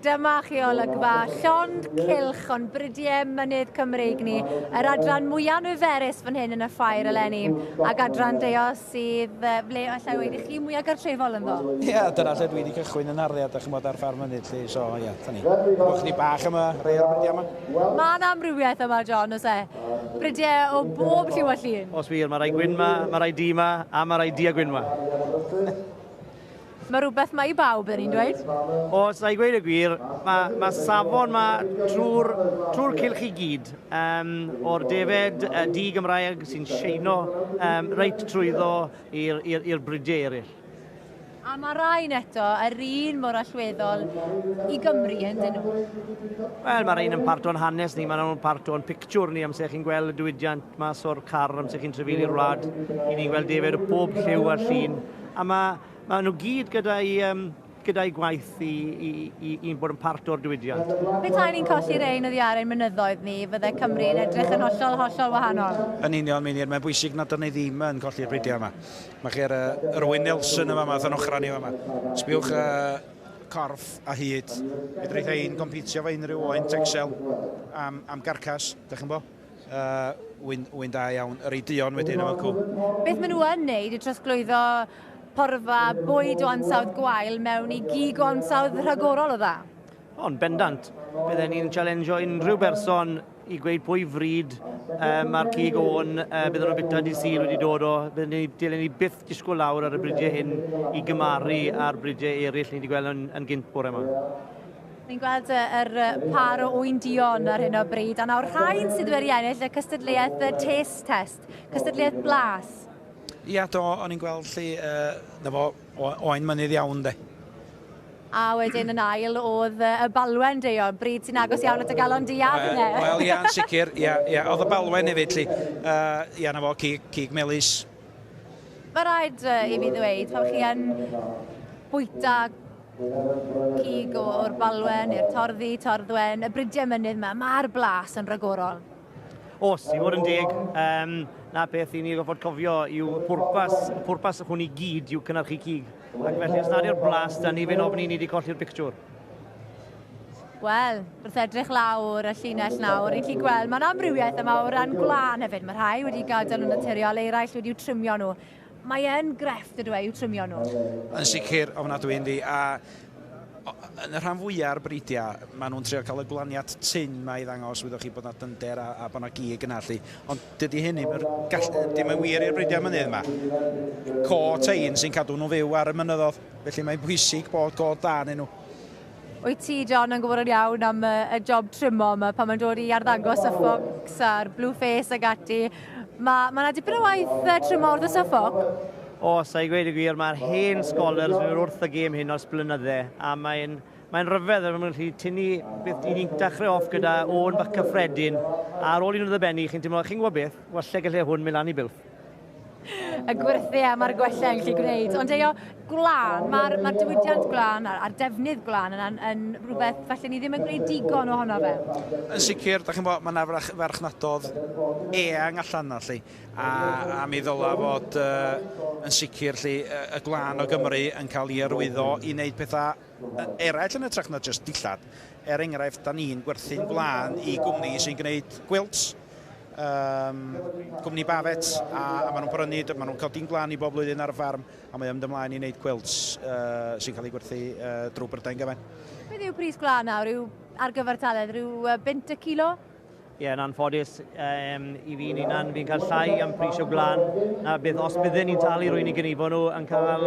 Dyma chi olygfa, llond cylch o'n bridiau mynydd Cymreig ni, yr adran mwyaf niferus fan hyn yn y ffair eleni, ac adran Deio sydd, ble allai weud i chi mwyaf gartrefol ynddo. Ie, yeah, dyna lle dwi wedi cychwyn yn arddiad, da chi'n bod ar ffarm mynydd, lle, so ie, yeah, ni. Gwybod chdi bach am y rhai o'r bridiau yma? Mae yna amrywiaeth yma, John, oes e? Bridiau o bob lliw a llun. Os wir, mae rai gwyn ma, mae rai di ma, a mae rai di a gwyn ma. Mae rhywbeth mae i bawb, ydyn ni'n dweud? Os na i gweud y gwir, mae, mae safon ma trwy'r trwy cylch i gyd, o'r defed di Gymraeg sy'n seino reit trwyddo i'r bridiau eraill. A mae rhain eto yr un mor allweddol i Gymru yn dyn nhw. Wel, mae rhain yn part o'n hanes ni, mae nhw'n part o'n pictiwr ni amser chi'n gweld y diwydiant mas o'r car amser chi'n trefili'r wlad. I ni'n gweld defed o bob lliw a llun. A mae ma nhw gyd gyda'i gyda gwaith i bod yn part o'r diwydiant. Petai ni'n colli rein oddi ar ein mynyddoedd ni, fydde Cymru yn edrych yn hollol, hollol wahanol. Yn union, Meinir, mae'n bwysig nad ydyn ni ddim yn colli'r bridiau yma. Mae chi'r yr Owen Nelson yma, math o'n ochra ni yma. Sbiwch corff a hyd. Fedrith ein gompitio fo unrhyw oen Texel am garcas, da chi'n bo? Wyn da iawn, yr ei duon wedyn yma cw. Beth maen nhw yn neud i trosglwyddo porfa bwyd o ansawdd gwael mewn i gig o ansawdd rhagorol o dda? Ond bendant, bydden ni'n challengeo unrhyw berson i gweud pwy fryd mae'r cig o'n bydden nhw'n bita di Sul wedi dod o. Bydden ni, dylen ni byth disgwyl lawr ar y bridiau hyn i gymaru ar bridiau eraill ni wedi gweld yn gynt bore yma. Ni'n gweld yr par o ŵyn duon ar hyn o bryd, a nawr rhain sydd wedi ennill y cystadleuaeth y taste test, cystadleuaeth blas. Ia, do, o'n i'n gweld lle, na fo, oen mynydd iawn, de. A wedyn yn ail oedd y balwen, Deio, bryd sy'n agos iawn at y galon di a finne. Wel, ia, yn sicr, ia, ia, oedd y balwen hefyd, lle. Ia, na fo, cig melys. Mae rhaid i fi ddweud, pan chi yn bwyta cig o'r balwen, i'r torddi, torddwen, y bridiau mynydd yma, mae'r blas yn rhagorol. Os, i fod yn deg, na beth i ni gorfod cofio yw pwrpas hwn i gyd yw cynnyrchu cig. Ac felly, os nad yw'r blas da ni, fe'n ofni ni wedi colli'r pictiwr. Wel, wrth edrych lawr y llinell nawr, ni'n gallu gweld, mae'n amrywiaeth yma o ran gwlân hefyd. Mae rhai wedi gadael nhw'n naturiol, eraill wedi'w trimio nhw. Mae yn grefft ydw e i'w trimio nhw. Yn sicr, ofnadwy yndi, a yn y rhan fwyaf ar bridiau, maen nhw'n trio cael y gwlaniad tyn ma i ddangos, wyddoch chi, bod na dynder a bod na gig yna, lly. Ond dydy hynny, dim yn wir i'r bridiau mynydd yma. Co tein sy'n cadw nhw fyw ar y mynyddodd, felly mae'n bwysig bod co da yn nhw. Wyt ti, John, yn gwybod yn iawn am y job trimo yma pan mae'n dod i arddangos y Suffolks a'r Blue Face ag ati. Mae yna dipyn o waith trimo wrth y Suffolk. O, sa i gweud y gwir, mae'r hen scholars yn wrth y gêm hyn oes blynydde, a mae'n rhyfedd, mae'n gallu tynnu beth i ni'n dechrau off gyda o'n bach cyffredin, a ar ôl i nhw ddibennu, chi'n teimlo, chi'n gwybod beth, walle gallai hwn mynd lan i bilff. Y gwyrthiau mae'r gwella yn gallu gwneud. Ond eio, gwlân, mae'r diwydiant gwlân a'r defnydd gwlân yn rhywbeth falle ni ddim yn gwneud digon ohono fe. Yn sicr, da chi'n bod, mae yna farchnadodd eang allan yna, lly. A mi ddyla fod yn sicr lly, y gwlân o Gymru yn cael ei arwyddo i wneud pethau eraill yn hytrach na jyst dillad. Er enghraifft, da ni'n gwerthu'n gwlân i gwmni sy'n gwneud gwilts. Cwmni Bafet, a maen nhw'n prynu, maen nhw'n codi'n gwlân i bob blwyddyn ar y ffarm, a mae o'n ymlaen i wneud quilts sy'n cael ei gwerthu drwy Brydain gyfan. Beth yw pris gwlân nawr? Yw ar gyfartaledd rhyw bunt y kilo? Ie, yn anffodus, i fi'n hunan, fi'n cael llai am pris o gwlân, na beth os bydden ni'n talu rwy'n i gynifo nhw yn cael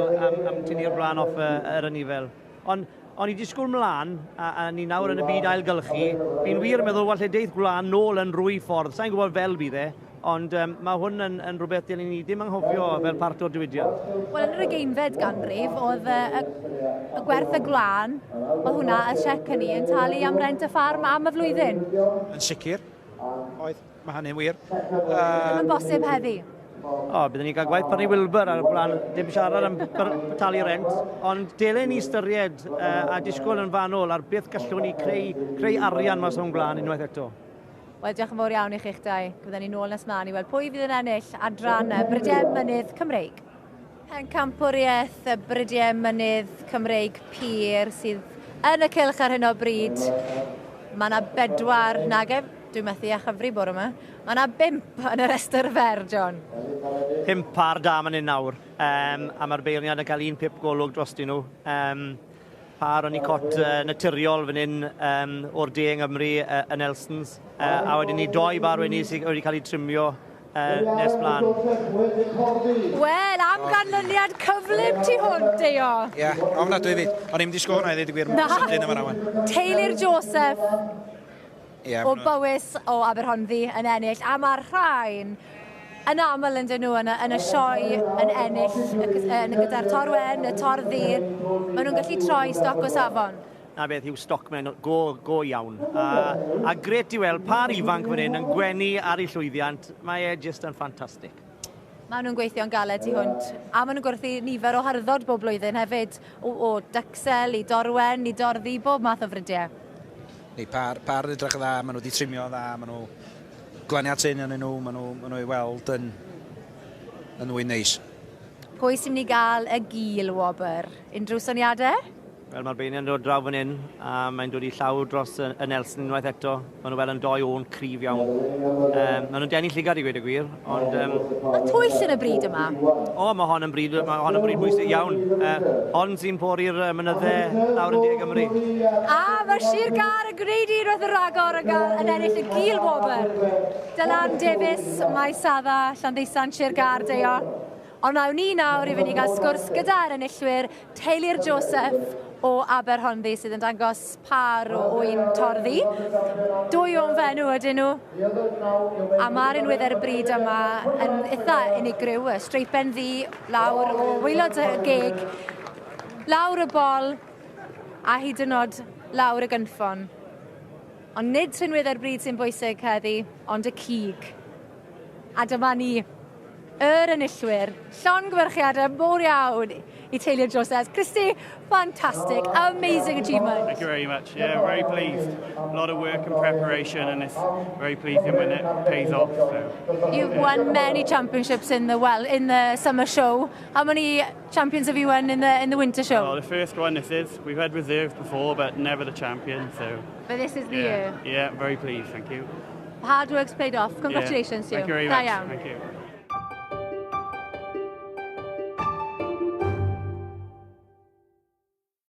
am tynnu'r gwlân off yr anifel. Ond o'n i disgwyl mlaen, a ni nawr yn y byd ailgylchu, fi'n wir yn meddwl, walle deith gwlân nôl yn rwy ffordd. Sa'n gwybod fel bydd e, ond mae hwn yn rhywbeth dylwn ni ddim anghofio fel part o'r diwydiant. Wel, yn yr 20fed ganrif, oedd y gwerth y gwlân, oedd hwnna, y siec hynny, yn talu am rent y ffarm am y flwyddyn. Yn sicr, oedd, mae hynny'n wir. Ddim yn bosib heddi. O, byddwn ni'n cael gwaith Barney Wilbur ar y blaen, dim siarad am talu rent, ond dylen ni ystyried a disgwyl yn fanwl ar beth gallwn ni creu arian mas o'n gwlân unwaith eto. Wel, diolch yn fawr iawn i chi'ch dau. Byddwn ni nôl nes mlaen i weld pwy fydd yn ennill adran Bridiau Mynydd Cymreig. Pencampwriaeth y Bridiau Mynydd Cymreig Pur sydd Yn y cylch ar hyn o bryd, mae yna bedwar, nage, dwi'n methu â chyfri bore yma, mae yna bump yn y restr fer, John. 5 par da man hyn nawr, a mae'r beirniad yn cael un pip golwg drostyn nhw. Par o'n i cot naturiol fan hyn o'r de yng Nghymru y Nelsons, a wedyn ni doi bar wedyn ni sydd wedi cael eu trimio nes blaen. Wel, am ganlyniad cyflym tu hwnt, Deio. Ie, yeah, ofnadwy fi. O'n i'n disgwyl hwnna i ddweud y gwir, mor sydyn yma nawr. Teulu'r Joseph o Bowys o Aberhonddu yn ennill, a mae'r rhain yn aml yn dyn nhw yn y sioe yn ennill gyda'r torwen, y torddu. Maen nhw'n gallu troi stoc o safon. Na beth yw stockmen go iawn. A gret i weld par ifanc fan hyn yn gwenu ar ei llwyddiant. Mae e jyst yn ffantastig. Maen nhw'n gweithio'n galed tu hwnt. A maen nhw'n gwerthu nifer o harddod bob blwyddyn hefyd. O Dyxel i Dorwen, i Dorddi, bob math o fridiau. Neu par edrych yn dda, maen nhw wedi trimio dda, maen nhw glaniad tyn yn nhw, maen nhw i weld yn ŵyn neis. Pwy sy'n mynd i gael y gil wobr? Unrhyw syniadau? Wel, mae'r beirniaid yn dod draw fan hyn, a mae'n dod i llaw dros y Nelson unwaith eto. Maen nhw fel yn doi o'n cryf iawn. Maen nhw'n denu llygad i gweud y gwir, ond... Mae twyll yn y bryd yma. O, mae hon yn bryd, bwysig iawn. Hon sy'n pori'r mynyddau lawr yn De Gymru. A mae Sir Gâr yn gwneud unwaith yn rhagor yn ennill y gil wobr. Dylan Davies, Maes Adda, Llanddeusant, Sir Gâr, Deio. Ond nawn ni nawr i fynd i gael sgwrs gyda'r enillwyr, teulu'r Joseph o Aberhonddu sydd yn dangos par o ŵyn torddu. Dwy o'n fenw ydyn nhw. A mae'r unwedd y bryd yma yn eitha unigryw, y streipen ddu lawr o waelod y geg, lawr y bol a hyd yn oed lawr y gynffon. Ond nid rhinweddau'r bryd sy'n bwysig heddi, ond y cig. A dyma ni, yr enillwyr, llongyfarchiadau mowr iawn i teulu'r Joseph. Christy, fantastic, amazing achievement. Thank you very much. Yeah, very pleased. A lot of work and preparation, and it's very pleasing when it pays off. So, You've won many championships in the summer show. How many champions have you won in the winter show? Well, the first one this is. We've had reserves before, but never the champion. So. But this is the year. Yeah, very pleased. Thank you. Hard work's paid off. Congratulations to you. Thank you very much. Thank you.